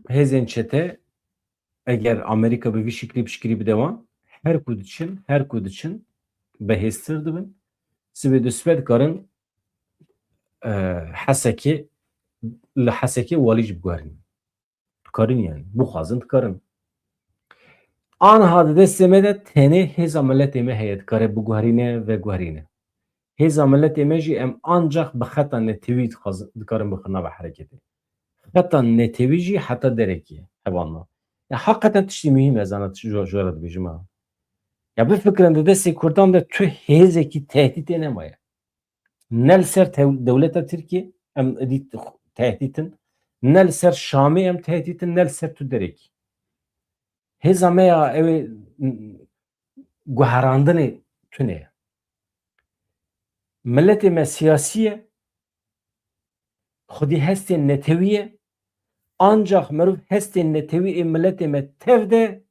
hêzên çete, eger Amerîka bi vî şiklî piştgirî bide wan, her ku diçin, her ku diçin, behêztir dibin. Sibê du sibe dikarin, e, Hesekê, li Hesekê walî jî biguherînin. Dikarin yani, bixwazin dikarin. Anha di destê me de tenê hêza miletê me heye, dikare biguherîne, veguherîne. Hêza miletê me jî em ancax bi xeta netewî dixwazin, dikarin bixin nava hereketê. Xeta netewî jî heta derekê ye, hevalno. Ya heqeten tiştî muhîm e, ez ana ji, ji we re dibêjim ha. Ya bifikirin, di destê Kurdan de tu hêzekî tehdîtê nemaye. Ne li ser tew-, dewleta Tirkiyê em êdî tehdît in, ne li ser Şamê em tehdît in, ne li ser tu derekî. Hêza me ya ew ê guherandinê tune ye. Miletê me siyasî ye, xwedî hestên netewî ye. Ancax meriv hestên netewî ê miletê me tev de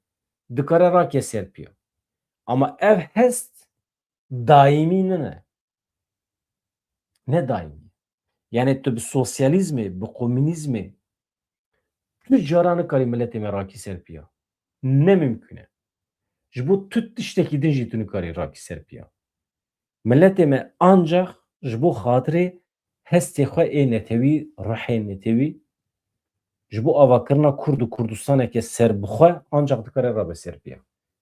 dikare rake ser piya. Ama ev hest daîmî nine. Ne daîmî. Yani tu bi sosyalîzmê, bi komûnîzmê tu cara nikarî miletê me rakî ser piya. Ne mimkûn e. Ji bo tu tiştekî din jî tu nikarî rakî ser piya. Miletê me ancax ji bo xatirê hestê xwe ê netewî, ruhê netewî, ji bo avakirina Kurd û Kurdistaneke serbixwe ancax dikare rabe ser piya.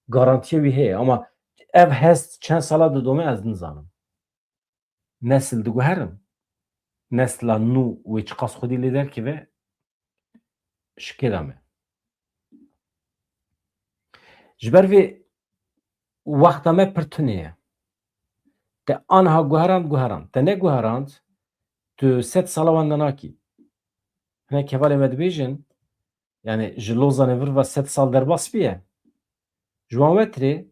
Garantiya wî heye, ama ev hest çend sala didome ez nizanim. Nesil diguherin. Nesla nû wê çiqas xwedî lê derkeve, şikê da me. Ji ber vê wexta me pir tune ye. Te anha guherand, guherand. Te neguherand, tu sed sala wenda nakî. Hinek hevalê me dibêjin, yani ji Lozanê vir ve sed sal derbas biye. Ji wan wetirê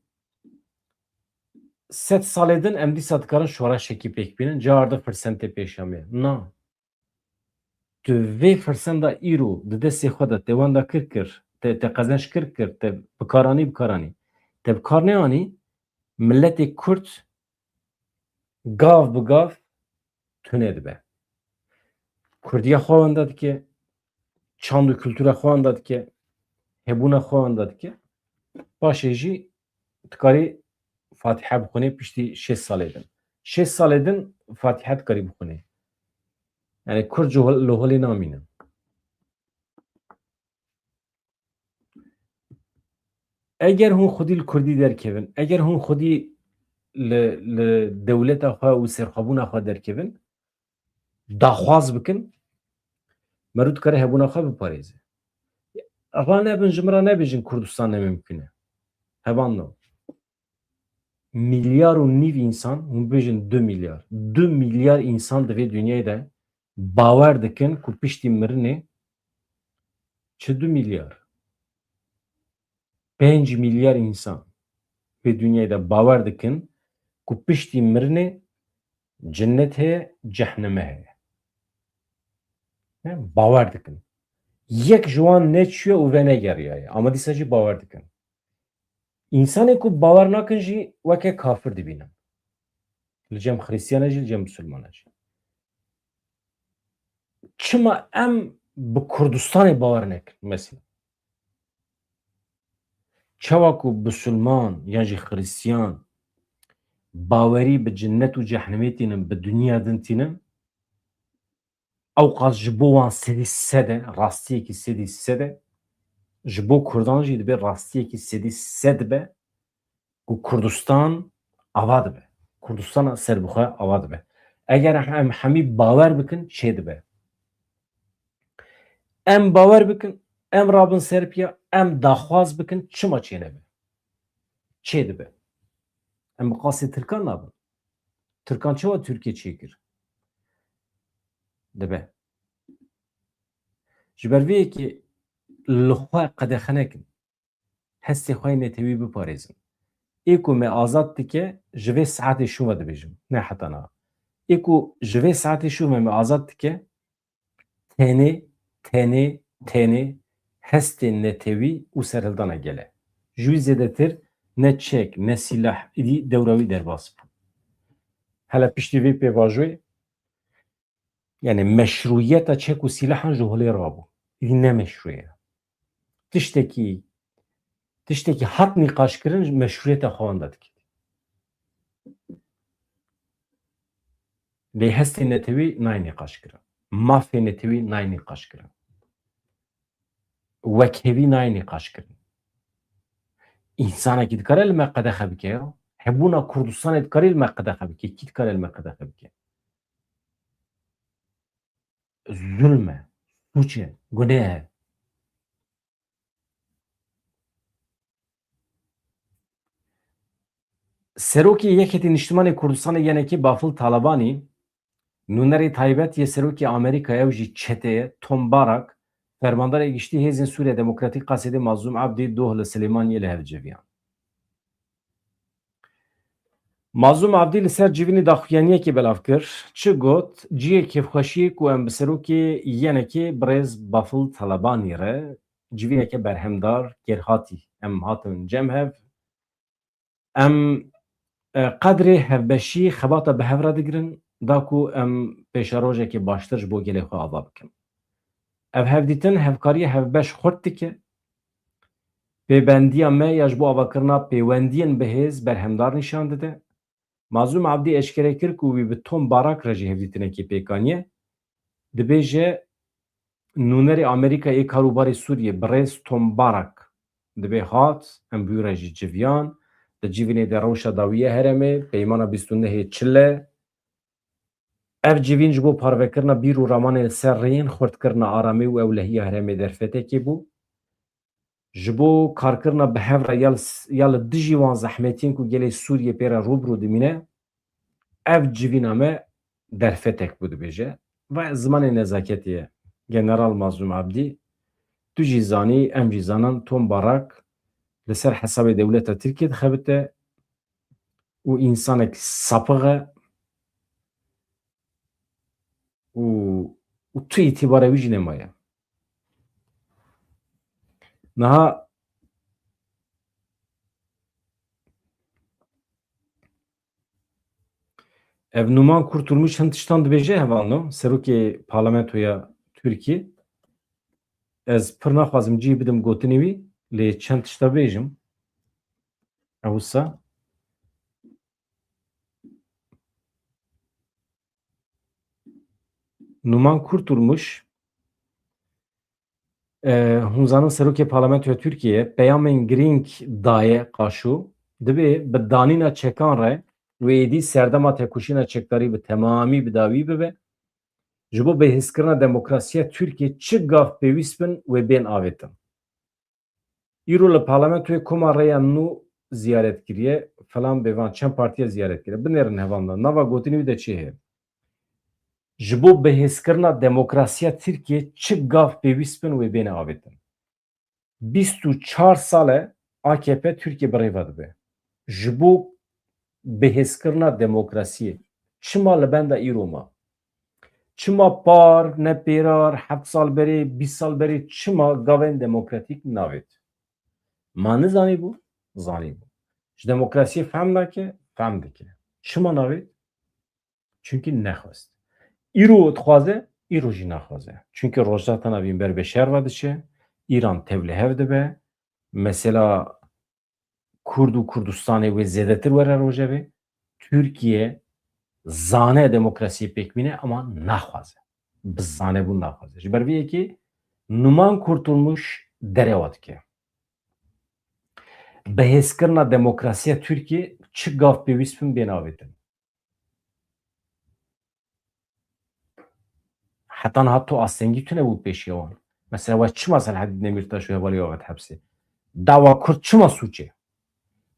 sed salê din em dîsa dikarin şoreşekî pêk bînin, carde firsentê pêşa me. Na. Tu vê firsenda îro di destê xwe de te wenda kir kir, te, te qezenç kir kir, te bikaranî bikaranî. Te bi kar neanî, miletê Kurd gav bi gav tune dibe. Kurdiya xwe wenda dike, çand û kultura xwe wenda dike, hebûna xwe wenda dike. Paşê jî dikarî Fatiha bixwînê piştî şêst salê din. Şêst salê din Fatiha dikarî bixwînê. Yani Kurd ji hol-, li holê namînin. Eger hûn xwedî li Kurdî derkevin, eger hûn xwedî li, li dewleta xwe û serxwebûna xwe derkevin, daxwaz bikin, meriv dikare hebûna xwe biparêze. Ranebin, ji min re nebêjin Kurdistan ne mimkûn e. Hevalno. Milyar û nîv însan, hûn bibêjin du milyar. Du milyar însan di vê dinyayê de bawer dikin ku piştî mirinê, çi du milyar? Pênc milyar însan vê dinyayê de bawer dikin ku piştî mirinê cinnet heye, cehneme heye. Ne? Bawer dikin. Yek ji wan neçûye û venegeriyaye. Ama dîsa jî bawer dikin. Însanê ku bawer nakin jî weke kafir dibînin. Li cem Xrîstiyan e jî, li cem Misilman e jî. Çima em bi Kurdistanê bawer nekin mesela? Çawa ku Misilman yan jî Xrîstiyan bawerî bi cinnet û cehnemê tînin, bi dinya din tînin, ewqas ji bo wan sedî sed e, rastiyekî sedî sed e, ji bo Kurdan jî dibe rastiyekî sedî sed be ku Kurdistan ava dibe. Kurdistana serbixwe ava dibe. Eger em hemî bawer bikin, çê dibe. Em bawer bikin, em rabin ser piya, em daxwaz bikin, çima çê nebe? Çê dibe. Em bi qasê Tirkan nabin. Tirkan çawa Tirkiye çêkir? Dibe. Ji ber vê yekê li xwe qedexe nekin. Hestê xwe yê netewî biparêzin. Ê ku me azad dike, ji vê saetê şûn ve dibêjim, ne heta niha. Ê ku ji vê saetê şûn ve me azad dike, tenê, tenê, tenê hestê netewî û serhildana gel e. Ji wî zêdetir ne çek, ne sîlah êdî dewra wî derbas bû. Hele piştî vê pêvajoyê, yani meşrûyeta çek û sîlahan ji holê rabû. Êdî ne meşrû ye. Tiştekî, tiştekî hat nîqaşkirin, meşrûyeta xwe wenda dike. Lê hestê netewî nayê nîqaşkirin. Mafê netewî nayê nîqaşkirin. Wekhevî nayê nîqaşkirin. Însanekî dikare li me qedexe bike ya. Hebûna Kurdistanê dikarê li me qedexe bike. Kî dikarê li me qedexe bike? Zulm e, sûc e, guneh e. Serokê Yekêtî Niştimanê Kurdistanê, Y N K, Bafil Talebanî, nûnerê taybet yê Serokê Amerîkayê û jî çeteyê Tom Barak, Fermandarê Giştî Hêzên Sûriya Demokratîk Qasêdê Mazlûm Abdî doh li Silêmaniyê li hev civiyan. Mazlûm Abdî li ser civînê daxuyaniyekê belav kir. Çi got? Cihê kêfxweşiyê ku em bi serokê Y N Kê birêz Bafil Talebanî re civîneke berhemdar kêrhatî. Em hatin cem hev. Em, e, qedrê hevbeşî xebata bi hev re digirin, da ku em pêşerojekê baştir ji bo gelê xwe ava bikin. Ev hevdîtin hevkariya hevbeş xurt dike. Pêbendiya me ya ji bo avakirina pêwendiyên bihêz berhemdar nîşan dide. Mazlûm Abdî eşkere kir ku wî bi Tom Barak re jî hevdîtinekê pêk aniye. Dibêje, nûnerê Amerîka yê Karûbarê Sûriyê birêz Tom Barak dibê hat, em bi wî re jî civiyan, di civînê de rewşa dawî ya herêmê, peymana bîst û nehê çile. Ev civîn ji bo parvekirina bîr û ramanê li ser rêyên xurtkirina aramî û ewlehiya herêmê derfetekê bû. Ji bo karkirina bi hev re ya li s-, ya li dijî wan zehmetiyên ku gelê Sûriyê pê re rû bi rû dimîne, ev civîna me derfetek bû, dibêje. Va zimanê nezaketê ye. General Mazlûm Abdî, tu jî zanî, em jî zanin, Tom Barak li ser hesabê dewleta Tirkiyê dixebite û însanek sapix e û, û tu îtîbara wî jî nemaye. Niha ev Numan Kurtulmuş hin tiştan dibêje, hevalno, serokê parlamentoya Tirkiyê. Ez pir naxwazim cihê bidim gotinê wî, lê çend tişta bêjim. Ew wisa Numan Kurtulmuş, e, hûn zanin serokê parlamentoya Tirkiyê peyamên girîng daye qaşo, dibê bi danîna çekan re wê êdî serdema tekoşîna çekdarî bi temamî bi dawî bibe. Ji bo bihêzkirina demokrasiya Tirkiyê çi gav pêwîst bin wê bên avêtin. Îro li parlamentoyê koma rêya nû ziyaret kiriye, falan bêvan çend partiya ziyaret kiriye. Binêrin hevalno, nava gotinê wî de çi heye? Ji bo bihêzkirina demokrasiya Tirkiyê çi gav pêwîst bin wê bêne avêtin. Bîst û çar sal e A K P Tirkiye bi rê ve dibe. Ji bo bihêzkirina demokrasiyê çima li benda îro ma? Çima par, ne pêrar, heft sal berê, bîst sal berê çima gavên demokratîk navêt? Ma nizanîbû? Zanîbû. Ji demokrasiyê fehm nake? Fehm dike. Çima navêt? Çunkî nexwest. Îro dixwaze, îro jî naxwaze. Çunkî Rojhilata Navîn ber bi şer ve diçe, Îran tevlihev dibe, mesela Kurd û Kurdistanê wê zêdetir were rojevê. Tirkiye zane demokrasiyê pêk bîne, ama naxwaze. Bi zanebûn naxwaze. Ji ber vê yekê Numan Kurtulmuş derewa dike. Bihêzkirina demokrasiya Tirkiye çi gav pêwîst bin bên avêtin. Heta niha tu astengî tune bû pêşiya wan. Mesela we çima Selahaddîn Demîrtaş û hevalê avêt hepsê? Dawa Kurd çima sûc e?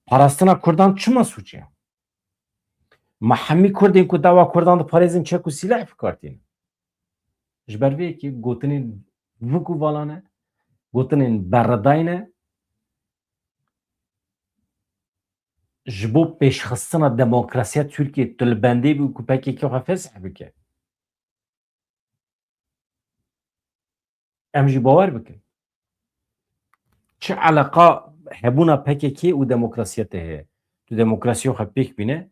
Parastina Kurdan çima sûc e? Ma hemî Kurdên ku dawa Kurdan diparêzin çek û sîleh bikartînin? Ji ber vê yekê gotinên vik û vala ne, gotinên berredayî ne, ji bo pêşxistina demokrasiya Tirkiyê tu li bendê bî ku P K K xwe fesih bike. Em jî bawer bikin. Çi eleqa hebûna P K K û demokrasiyê te heye? Tu demokrasiya xwe pêk bîne,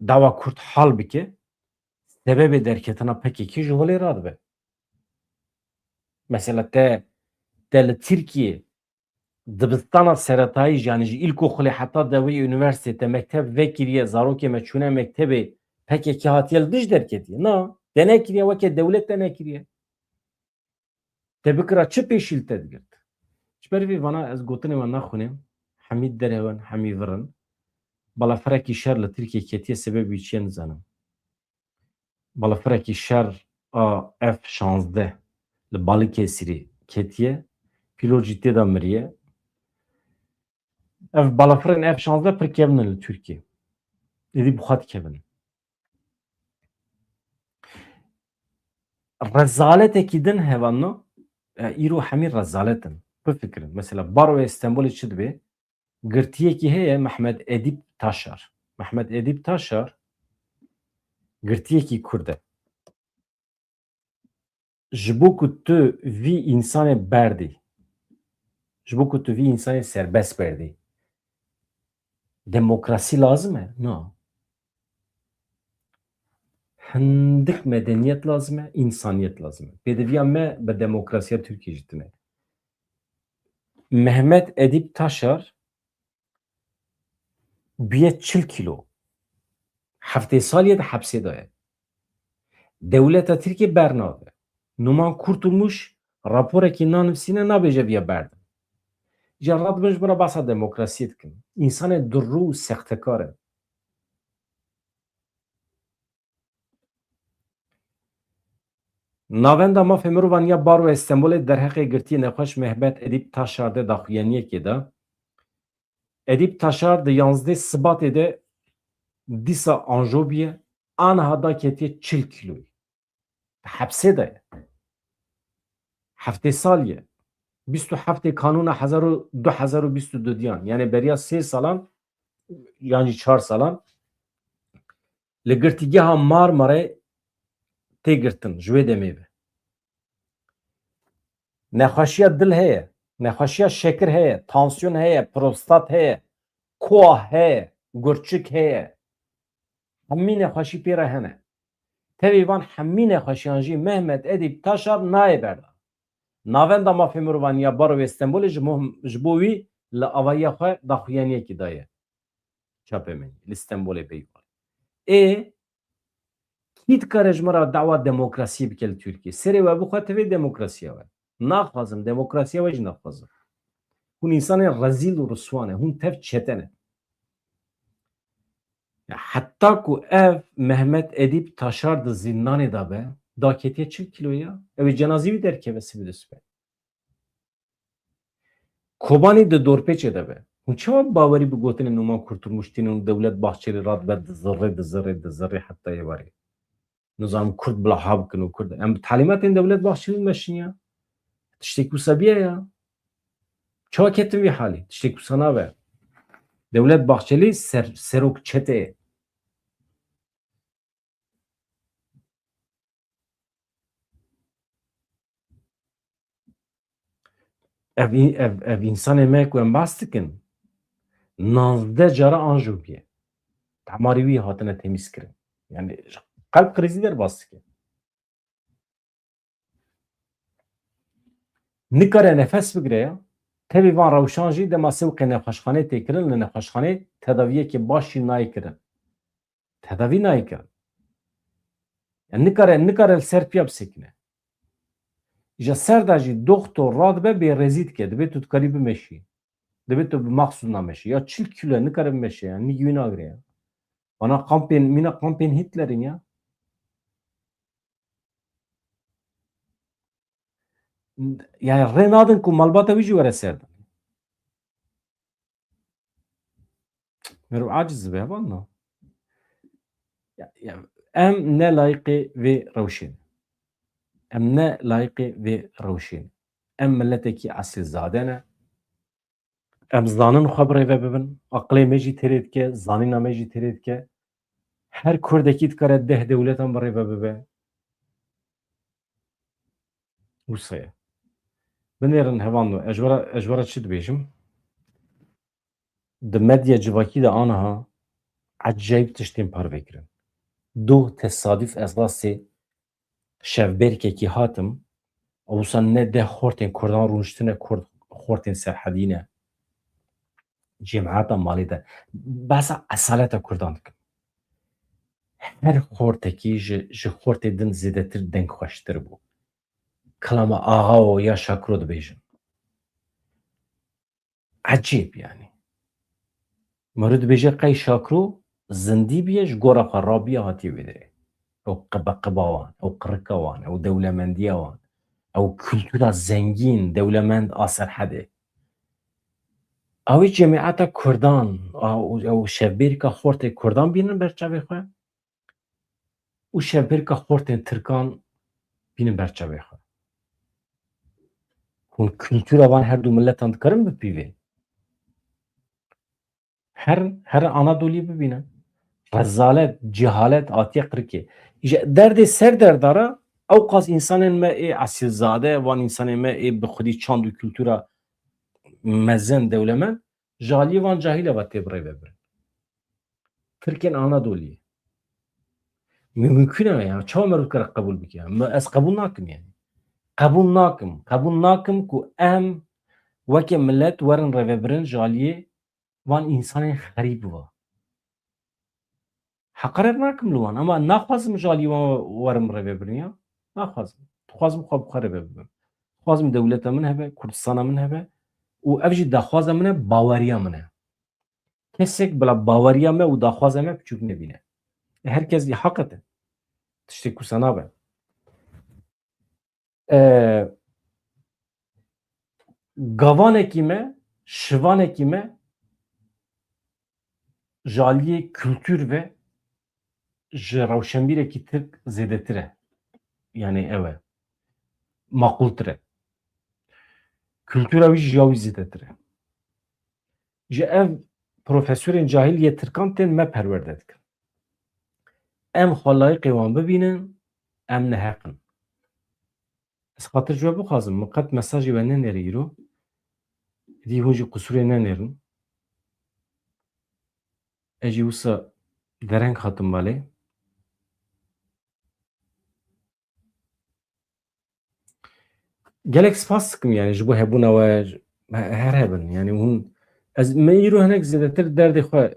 dawa Kurd hal bike, sebebê derketina P K K ji holê radibe. Mesela te, te li Tirkiyê dibistana seretayî, yanî ji îlkoxulê heta dewê unîversîtê te mekteb vekiriye, zarokê me çûne mektebê, P K K hatiye li dij derketiye. Na, te nekiriye, weke dewlet te nekiriye. Te bikira çi pêşî li te digirt? Ji ber vê vana ez gotinê we naxwînim. hemî derhew in, hemî vir in. Balafirekî şer li Tirkiyê ketiye, sebebê wî çi ye nizanim. Balafirekî şer a F şazdeh li Balikesirê ketiye. Pîlot jî tê de miriye. Ev balafirên F şazdeh pir kevn in li Tirkiyê. Êdî bi xwe dikevin. Rezaletekî din hevalno, e, îro hemî rezalet in. Bifikirin. Mesela Baroya Stenbolê çi dibe? Girtiyekî heye Mehmet Edîp Taşar. Mehmet Edîp Taşar girtiyekî Kurd e. Ji bo ku tu vî însanê berdî, ji bo ku tu vî însanê serbest berdî, demokrasî lazim e? Na. Hindik medeniyet lazim e, însaniyet lazim e. Pêdiviya me bi demokrasiya Tirkiyê jî tune. Mehmet Edîp Taşar bûye çil kîlo. Heftê salî ye di hepsê de ye. Dewleta Tirkiyê bernade. Numan Kurtulmuş raporekî nanivîsîne, nabêje viya berdin. Îcar radibin ji bo re behsa demokrasiyê dikin. Însanê durrû û sextekar in. Navenda Mafê Mirovan ya Baroya Stenbolê derheqê girtiyê nexweş Mehmet Edîp Taşar de daxuyaniyekê da. Edîp Taşar di yanzdeh Sibatê de dîsa anjo bûye, aniha daketiye çil kîloyî. Di hepsê de ye. Heftê salî ye. Bîst û heftê Kanûna hezar û du hezar û bîst û du diyan. Yani beriya sê salan, yan jî çar salan li girtîgeha Marmarayê tê girtin, ji wê demê ve. Nexweşiya dil heye, nexweşiya şekir heye, tansiyon heye, prostat heye, koa heye, gurçik heye. Hemî nexweşî pê re hene. Tevî van hemî nexweşiyan jî Mehmet Edîp Taşar nayê berdan. Navenda Mafê Mirovan ya Baroyê Stenbolê ji mo-, ji bo wî li avahiya xwe daxuyaniyekî daye çapemenî li Stenbolê beyî. Ê, kî dikare ji me re dawa demokrasiyê bike li Tirkiyê? Serê we bixwe, tevê demokrasiya we. Naxwazim, demokrasiya we jî naxwazim. Hûn însanên rezîl û riswa ne, hûn tev çete ne. Ya, heta ku ev Mehmet Edîp Taşar di zîndanê de be, daketiye çil kîlo ya. Ew ê cenazî wî derkeve sibê de sibe. Kobanî di dorpêçê de be. Hûn çawa bawerî bi gotinên Numan Kurtulmuş tînin û Dewlet Bahçelî radibe dizirê, dizirê, dizirê heta êvarê? Nizanim Kurd bila ha bikin û Kurd. Em bi talîmatên Dewlet Bahçelî meşin ya. Tiştê ku sebiye ya. Çawa ketin vî halî? Tiştê ku sana be. Dewlet Bahçelî ser-, serok çeteyê. Ev, ev, ev însanê me ku em behs dikin, nazdeh cara anjo bûye. Temarê wî hatine temîz kirin. Yani qelb krîzî derbas dike. Nikare nefes bigire ya. Tevî van rewşan jî dema sewqê nexweşxanê tê kirin, li nexweşxanê tedaviyekê baş jî nayê kirin. Tedavî nayê kirin. Yani nikare, nikare li ser piya bisekine. Ji ser de jî doktor radibe bêrêzî dike. Dibê tu dikarî bimeşî. Dibê tu bi mexsûd nameşî. Ya çil kîlo nikare bimeşe ya. Nîgî wî nagire ya. Bana kampên, mîna kampên Hitler'in ya. Yani rê nadin ku malbata wî jî were ser de. Merv aciz dibe, hevalno. Ya, ya, em ne layîqê vê rewşê ne. Em ne layîqê vê rewşê ne. Em miletekî esilzade ne. Em zanin xwe bi rê ve bibin. Aqilê me jî têrê dike, zanîna me jî têrê dike. Her Kurdekî dikare deh dewletan bi rê ve bibe. Wisa ye. Binêrin hevalno, ez ji we re, ez ji we re çi dibêjim? Di medya civakî de aniha ecayîb tiştên parve kirin. Doh tesadîf ez rastê şevbêrkekî hatim, û wisa ne deh xortên Kurdan rûniştine, Kurd xortên Serhedî ne. Cemata malê de. Behsa esaleta Kurdan dikim. Her xortekî ji, ji xortê din zêdetir dengxweştir bû. Kilama Axao ya Şakiro dibêjin. Ecêb yani. Meriv dibêje qey Şakro zindî bûye, ji gora xwe rabiye hatiye wê derê. Ew qibeqiba wan, ew qirika wan, ew dewlemendiya wan, ew kultura zengîn, dewlemend a Serhedê. Ew ê cemiyeta Kurdan, a, ew şevbêrika xortê Kurdan bînin ber çavê xwe û şevbêrika xortên Tirkan bînin ber çavê xwe. Hûn kultura van her du miletan dikarin bipîvên? Her, her Anadolî bibîne. Rezalet, cehalet hatiye qirikê. Îja derdê ser derdara, ew qas însanên me ê esilzade, van însanên me ê bi xwedî çand û kultura mezin, dewlemend, ji aliyê van cahîla ve tê birêvebirin. Tirkên Anadoliyê. Mü-, mümkün e ya. Çawa meriv dikare qebûl bike? Me-, ez qebûl nakim yani. Qebûl nakim. Qebûl nakim ku em weke millet werin rêvebirin ji aliyê van însanên xerîb va. Heqaret nakim li wan, ama naxwazim ji alî wan werim rêvebirin ya. Naxwazim. Dixwazim xwe bi xwe rêve bibim. Dixwazim dewleta min hebe, Kurdistana min hebe û ev jî daxwaza min e, baweriya min e. Kesek bila baweriya me û daxwaza me biçûk nebîne. E, her kes jî heqet e. Tiştê kusa nabe. E, gavanekî me, şivanekî me ji aliyê kultur ve ji rewşenbîrekî Tirk zêdetir e. Yani ew e. Maqûltir e. Kultura wî jî ya wî zêdetir e. Ji ev profesorên cahil yê Tirkan tên me perwerde dikin. Em xwe layiqê wan bibînin, em neheq in. Ez xatir ji we bixwazim, min qet mesajê we nenêrî îro. Dî hûn jî qusûrê nenêrin. Ez jî wisa dereng hatim malê. Gelek spas dikim, yani, ji bo hebûna we, he-, her hebin. Yani, hûn, ez, me îro hinek zêdetir derdê xwe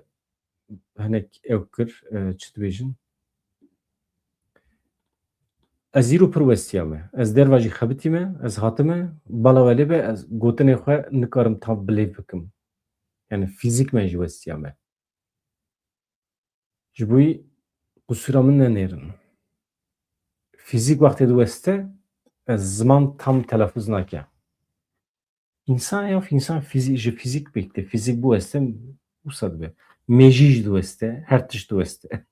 hinek ew kir, e, çi dibêjin? Ez îro pir westiya me. Ez derva jî xebitî me, ez hatime, bala we lê be, ez gotinê xwe nikarim tam bilêv bikim. Yani, fîzîk me jî westiya me. Ji bo wî qusûra min nenêrin. Fîzîk wextê diweste, ez ziman tam telafuz nake. Însan ya, însan fîzî-, ji fîzîk pêk tê. Fîzîk biweste, wisa dibe. Mêjî jî diweste, her tişt diweste.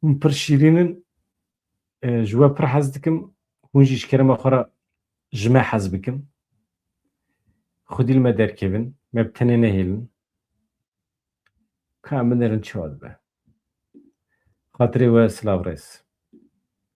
Hûn pir şîrîn in, e, ji we pir hez dikim. Hûn jî ji kerema xwe re ji me hez bikin. Xwedî li me derkevin, me bi tenê nehêlin. Ka em binêrin çawa dibe. Xatirê we silav rêz.